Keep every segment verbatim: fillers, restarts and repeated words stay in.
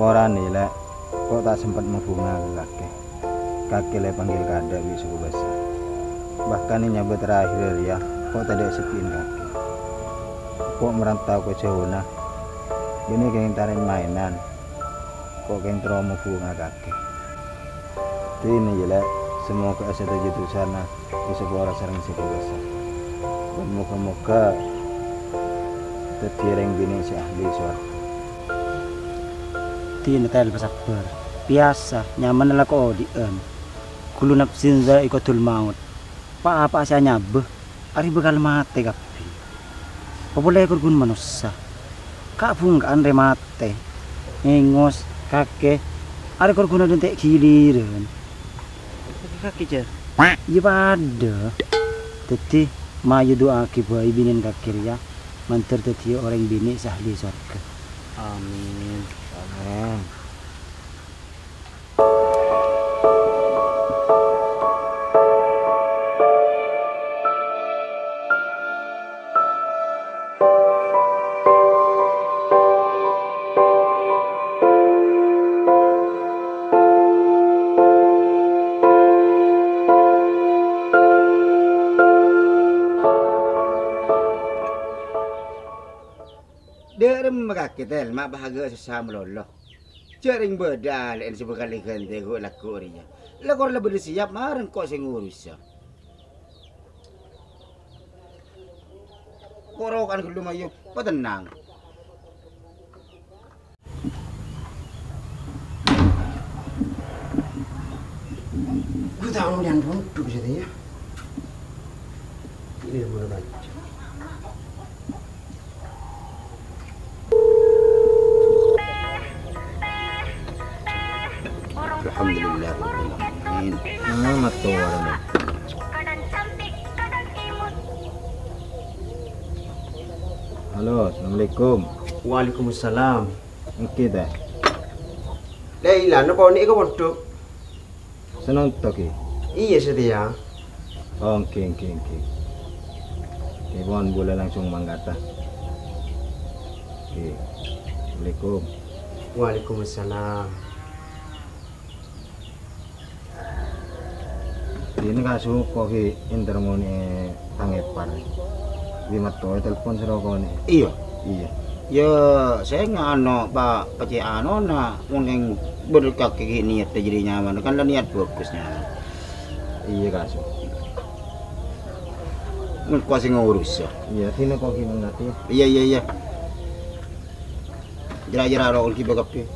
Saporana, Lè', ko' ta' sempet mabhunga ka kakè. Kakè la èpanggil kaadâ' bi' suku bâsa. Bahkan è nyabâ terakhir rèya, ko' tadâ' sè ghi'in kakè. Ko' marantau ka jhâuna, bânnè kèng ta' rèng-maènan. Ko' kèng terro mabhunga kakè. Dinah, yâ, Lè', samoghâ èsadhâjâ dusana èsapora sareng sè kobâsa. Bân moghâ-moghâ dhâddhiyâ rèng binè' sè ahli sowarghâ. Dinah, Tèl, pasabbhâr. Biyasa, nyamana la kaodi'ân. Kullu nafsin dzaiqatul maut. Pa-apa sè anyabâ, arè bhâkal matè kabbhi. Papolè kor ghun manossa. Ka'-bhungka'an rè matè. Ngèngos, kakè, arè kor ghun adhânte' ghilirân. Kakè, Jâr? Iyâ, padâ. Dhâddhi, mayu du'aaghi bhâi binèna kakè rèya, mandhâr dhâddhiyâ orèng binè' sè ahli sowarghâ. Amin. Amin. Dâ' remma kakè, Tèl, ma' bhâghâ sossa malolo. Jhâ' rèng bâdâ alè'en sè bhâkal èghântè ghu'-lagghu' rèya. La kor la bâdâ sèyap, marèng ko' sè ngorusa. Ko' roko'an ghâllu, mayu, patennang. Gue tahu yang duduk situ ya. Ini yang mana baca? Alhamdulillah. Nah, mato warna. Halo, assalamualaikum. Waalaikumsalam. Èngghi, Tè. Lè, ilana ponè ka pondhuk. Sanonto, Ki? Iyâ, satèya. Oh, èngghi, èngghi, èngghi. Èngghi, pon bulâ langsung mangkata. Èngghi. Assalamualaikum. Waalaikumsalam. Dinah, Ka', soko ghi' èntar ngonè'è tang èpar. Ghi' mattoè telpon soro konè'. Iyâ. Iyâ. Yâ, sènga' ano pa-, pacè' anona, mon kèng bâdâ kakè ghi' niat jârèya nyamana, kan la niat bhâghus nyamana. Iyâ, Ka', soko. Engko' sè ngurus, yâ. Iyâ, dinah ko' ghi' mangkata, yâ. Iyâ, iyâ, iyâ. Jârèya-jârèya roh ghibâ kabbhi.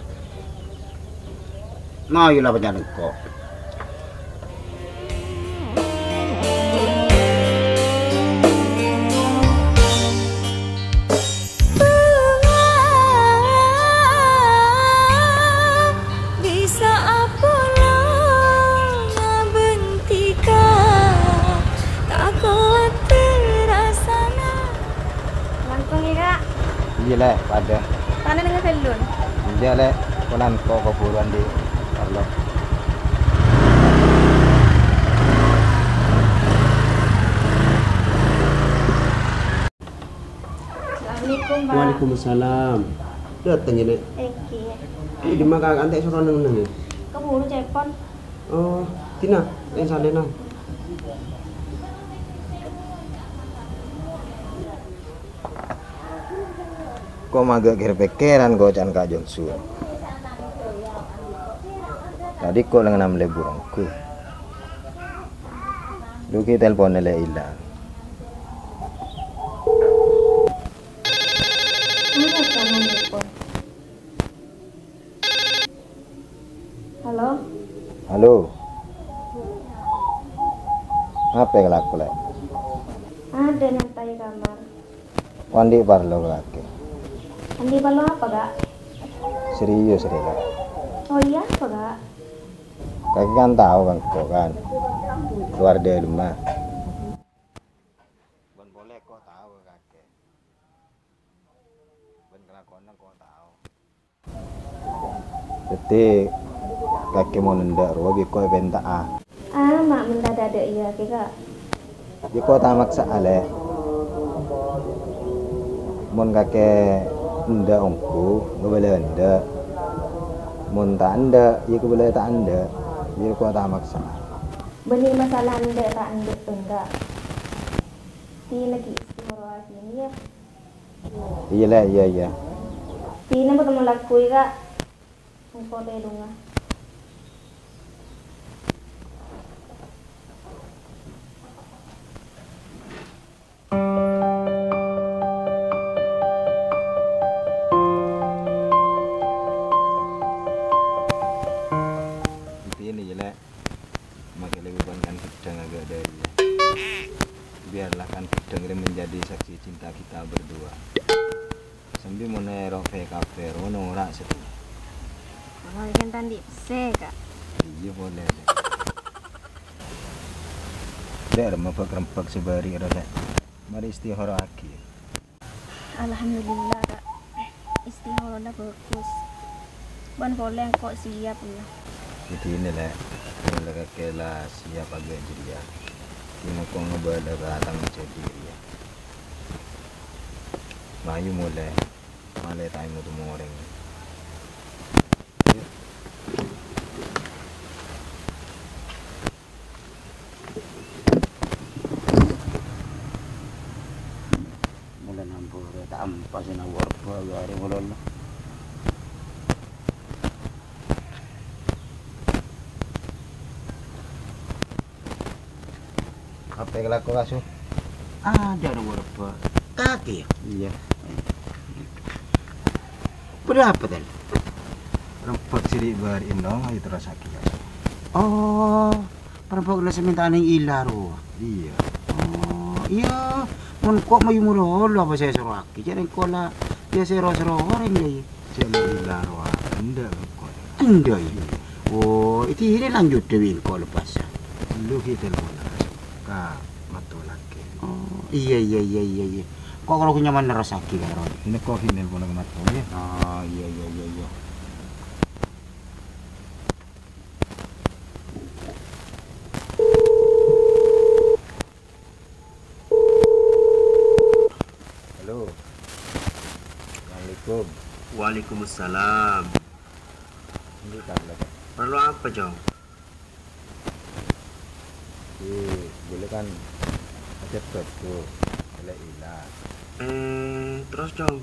Mayu la panjhennengngan engko'. Bisa apola ngabhentika, ta' kowat rasana. Langkong ya, Kak? Iyâ, Lè', padâ. Tana neng bellun. Iyâ, Lè', polana ko' koburuwân dhi' parlo. Assalamualaikum, Pak. Waalaikumsalam. Dâteng, yâ, Nèk? Èngghi. Ini di maka ante' soro neng-neng, yâ? Keburu cepon. Oh, dinah, yang salèna. Ko' maghâ' kèr-pèkkèran ko' can Ka' Jongsun. Tadi ko' lengngan lebur ongghu. Dugi telponna lè' ilang. Halo? Halo. Apa kalako, Lè'? Ada nyantai kamar. Wandi parlo ka kakè. Andi parlo apa, Kak? Serius, Rela. Oh iyâ, apa, Kak? Kakè kan tao kan, kok kan. Luar dâlemma. Bân polè kok tao kakè. Bân kelakuanna kok tao. Dhâddhi, kakè mon endâ' rowa bi' kok èpènta'a. Ah, ma' menta dâdâ iyâ, Kè, Kak. Iyâ, kok ta' maksa'a, Lè'. Mon kakè endâ' ongghu, kabâlâ endâ'. Mon ta' endâ', iyâ kabâlâ ta' endâ'. Iyâ, kok ta' maksa'a. Bânnè masalah endâ' ta' endâ' enggak. Tina ghi' istihara kènè, yâ. Iyâ, Lè', iyâ, iyâ. Tina bâkal malakoè, Kak. Engko' tèdungnga. Intinya nih, jelek. Makanya lebih kan gedang agak dari. Biarlah kan gedang ini menjadi saksi cinta kita berdua. Sambi mon ero' P K P, ro nora' seddi. Wah, kan tandi' pesse, Kak. Iyâ, boleh, Dek. Dek, rembhâk-rembhâk sè bâri' ro, Dek. Marè istihara aghi. Alhamdulillah, Kak. Istiharana bagus. Bân polè engko' siap, ella. Jadi ini, Lè'. Mon la kakè la siap agak jârèya. Engko' ngabâlâ ka tang jadi jârèya. Mayu molè, malè taèmo temo orèng. Molè nampa orèng ta' empa sè nawar bâgâ arè mololo. Apa kalako, Kasu? Ah, jârèya wârba. Kakè, yâ? Iyâ. Padâ apa, Tan? Rembhâk sè ri'-bâri'na, ayo terrosaghi, Kasu. Oh, parembhâk la sè mènta neng ella, ro? Iyâ. Oh, iyâ. Mon ko' mayu mololo apa sè èsoroaghi? Jâ' rèng ko' la, iyâ, sè ro-soro orèng, yâ, iyâ. Sè la ella rowa, endâ' engko'. Endâ', yâ? Oh, èdinè lanjut dâ' bi' engko' lebbhâsa. Lu ghi' telpon ka matto lakè. Oh, iyâ, iyâ, iyâ, iyâ, iyâ. Ko' karo nyaman nerrosaghi, Kak Ron? Ini ko' ghi' nelpon ka matto, yâ. Oh, iyâ, iyâ, iyâ, iyâ. Halo. Assalamualaikum. Waalaikumsalam. Ini kan, Lè'. Parlo apa, Cong? Di, bulâ kan ada bab tuh, ada ella. Eh, terus, Cong?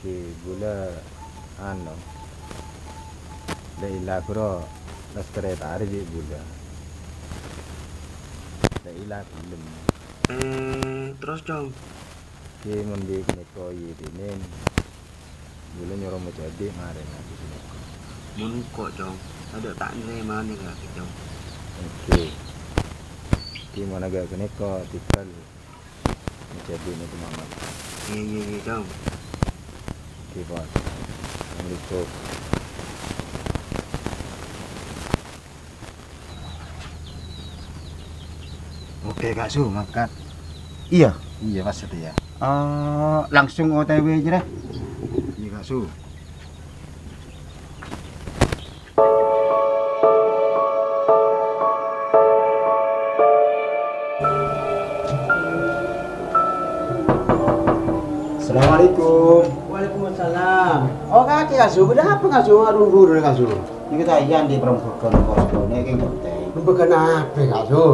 Ghi bulâ, anu, la ella ghuru la satarètarè bi' bulâ. La ella ghellem. Eh, terros, Cong? Ghi mon bi' ghânèka yè dinèng, bulâ nyoro majâdi marèna bi' ghânèka. Mon engko', Cong, tadâ' ta' narèmana kakè, Cong. Oke. Ghi mon aghâ' ghânèka, tèghâl. Jadi ini tuh, Mamat. Iya, iya, iya, Cong. Oke, Bos. Assalamualaikum. Oke, Kak Su, mangkat. Iya. Iya, pas itu ya. Eh, langsung O T W aja deh. Iya, Kak Su. Assalamualaikum. Waalaikumsalam. Oh, kakè, Kasu. Bâdâ apa, Kasu? Aduh, buru, Kasu. Nèka ta' iyâ, andi' perempuan kos kone, kèng penting. Perempuan apa, Kasu?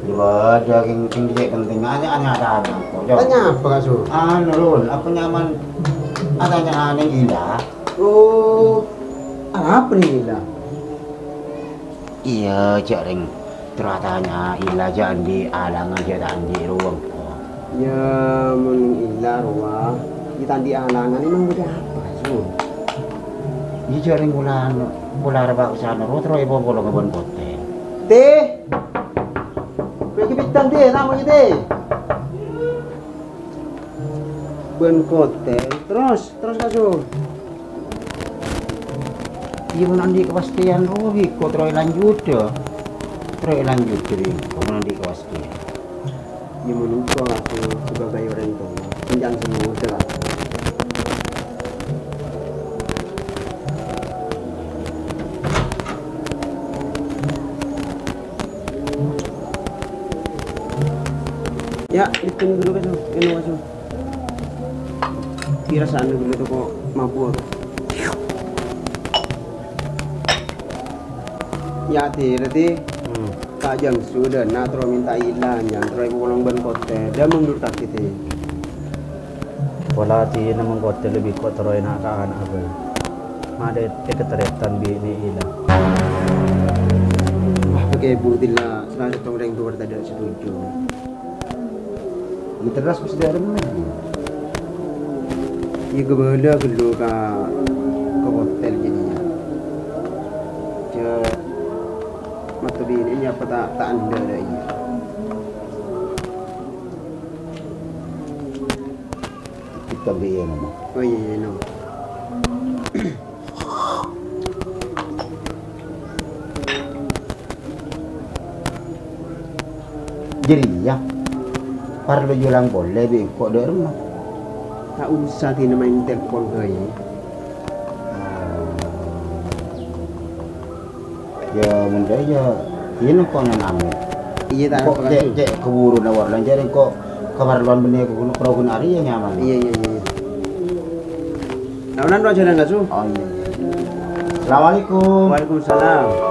Yâ, bâdâ, kèng, kèng cè' penting. Anya, anya, anya, anya, kok, Cok. Tanya apa, Kasu? Anu, Lun, apa nyaman? Atanya aneh, gila. Oh, apa nih, gila? Iyâ, jhâ' rèng terro atanya ella jhâ' andi' alangan jhâ' ta' andi' rowa engko'. Yâ, mon ella rowa, yâ ta' andi' alangan, emang bâdâ apa, Su? Iyâ, jhâ' rèng polana, pola arapa ka sana rowa terro èpopolo ka bân potèng. Tè! Bâgi bidang, Tè, namanya, Tè. Bân kotèl, terros, terros, Ka Su. Iyâ, mon andi' kapastèyan rowa bi' engko' terro èlanjhuddhâ. Terro èlanjhuddhâ bi' engko' mon andi' kapastèyan. Iyâ, mon engko' aku sebagai orèng towa, èncan sè ngodâ, Ka Su. Yâ, ditunggu dulu, Ka Su. Eno, Ka Su. Kèra sa'an ghâllu toko mabuk. Yâ, Ti, berarti Hmm. ta' jhâng sudhâna terro mènta èlang, jhâng terro èpolong bân kotèl. Dâ' mondhur kakè, Ti. Pola Ti nemmong kotèl lebbi ko' terro èna'-kana' bhâi. Madâ èkatarètan binè' èlang. Wah, pakai bu tilla, salah sèttong rèng towa tadâ' setuju. Terros pas dâ' remma. Iyâ, ghâbâlâ ghâllu ka, ka kotèl jârèya. Jhâ' matto binè' iyâ apa ta', ta' endâ' dâ' iyâ. Kita bi' iyâ, Nom. Oh, iyâ, iyâ, Nom. Jârèya, parlo èlang polè bi' engko' dâ' remma. Ta' osa, Ti, maèn telpon bhâi. Yâ, mon dâ' iyâ, iyâ, engko' ngan amè. Iyâ, ta' Engko' apa-apa, cè', Su. Cè' kabhuru nawar lan jârèya engko' kaparlowan bânnè ko' ghun arèya nyaman. Iyâ, iyâ, iyâ. Laonan rowa jhâlân, Ka Su. Oh, iyâ, iyâ. Assalamualaikum. Waalaikumsalam.